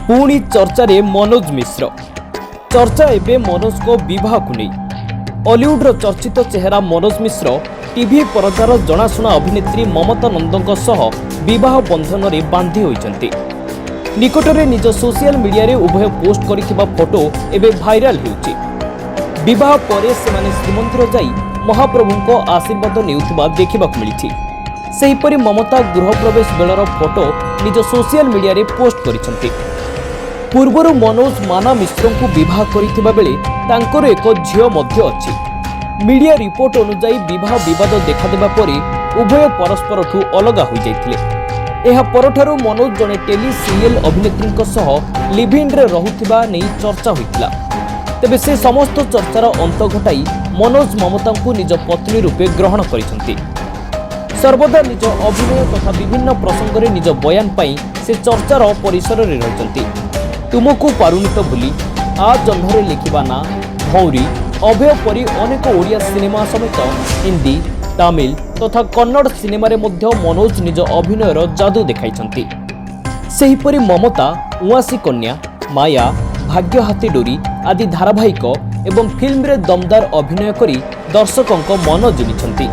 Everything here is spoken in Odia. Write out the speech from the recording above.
ପୁଣି ଚର୍ଚ୍ଚାରେ ମନୋଜ ମିଶ୍ର। ଚର୍ଚ୍ଚା ଏବେ ମନୋଜଙ୍କ ବିବାହକୁ ନେଇ। ଅଲିଉଡର ଚର୍ଚ୍ଚିତ ଚେହେରା ମନୋଜ ମିଶ୍ର ଟିଭି ପରଦାର ଜଣାଶୁଣା ଅଭିନେତ୍ରୀ ମମତା ନନ୍ଦଙ୍କ ସହ ବିବାହ ବନ୍ଧନରେ ବାନ୍ଧି ହୋଇଛନ୍ତି। ନିକଟରେ ନିଜ ସୋସିଆଲ ମିଡିଆରେ ଉଭୟ ପୋଷ୍ଟ କରିଥିବା ଫଟୋ ଏବେ ଭାଇରାଲ ହେଉଛି। ବିବାହ ପରେ ସେମାନେ ଶ୍ରୀମନ୍ଦିର ଯାଇ ମହାପ୍ରଭୁଙ୍କ ଆଶୀର୍ବାଦ ନେଉଥିବା ଦେଖିବାକୁ ମିଳିଛି। ସେହିପରି ମମତା ଗୃହପ୍ରବେଶ ବେଳର ଫଟୋ ନିଜ ସୋସିଆଲ ମିଡିଆରେ ପୋଷ୍ଟ କରିଛନ୍ତି। ପୂର୍ବରୁ ମନୋଜ ମାନା ମିଶ୍ରଙ୍କୁ ବିବାହ କରିଥିବା ବେଳେ ତାଙ୍କର ଏକ ଝିଅ ମଧ୍ୟ ଅଛି। ମିଡିଆ ରିପୋର୍ଟ ଅନୁଯାୟୀ, ବିବାହ ବିବାଦ ଦେଖାଦେବା ପରେ ଉଭୟ ପରସ୍ପରଠୁ ଅଲଗା ହୋଇଯାଇଥିଲେ। ଏହା ପରଠାରୁ ମନୋଜ ଜଣେ ଟେଲି ସିରିଏଲ ଅଭିନେତ୍ରୀଙ୍କ ସହ ଲିଭ୍ ଇନ୍ରେ ରହୁଥିବା ନେଇ ଚର୍ଚ୍ଚା ହୋଇଥିଲା। ତେବେ ସେ ସମସ୍ତ ଚର୍ଚ୍ଚାର ଅନ୍ତ ଘଟାଇ ମନୋଜ ମମତାଙ୍କୁ ନିଜ ପତ୍ନୀ ରୂପେ ଗ୍ରହଣ କରିଛନ୍ତି। ସର୍ବଦା ନିଜ ଅଭିନୟ ତଥା ବିଭିନ୍ନ ପ୍ରସଙ୍ଗରେ ନିଜ ବୟାନ ପାଇଁ ସେ ଚର୍ଚ୍ଚାର ପରିସରରେ ରହିଛନ୍ତି। ତୁମକୁ ପାରୁନି ତ ଭୁଲି, ଆ ଜହ୍ନରେ ଲେଖିବା ନା, ଭଉଁରୀ, ଅଭୟ ପରି ଅନେକ ଓଡ଼ିଆ ସିନେମା ସମେତ ହିନ୍ଦୀ, ତାମିଲ ତଥା କନ୍ନଡ଼ ସିନେମାରେ ମଧ୍ୟ ମନୋଜ ନିଜ ଅଭିନୟର ଯାଦୁ ଦେଖାଇଛନ୍ତି। ସେହିପରି ମମତା ଉଆଁସୀ କନ୍ୟା, ମାୟା, ଭାଗ୍ୟ ହାତେ ଡୋରି ଆଦି ଧାରାବାହିକ ଏବଂ ଫିଲ୍ମରେ ଦମଦାର ଅଭିନୟ କରି ଦର୍ଶକଙ୍କ ମନ ଜିଣିଛନ୍ତି।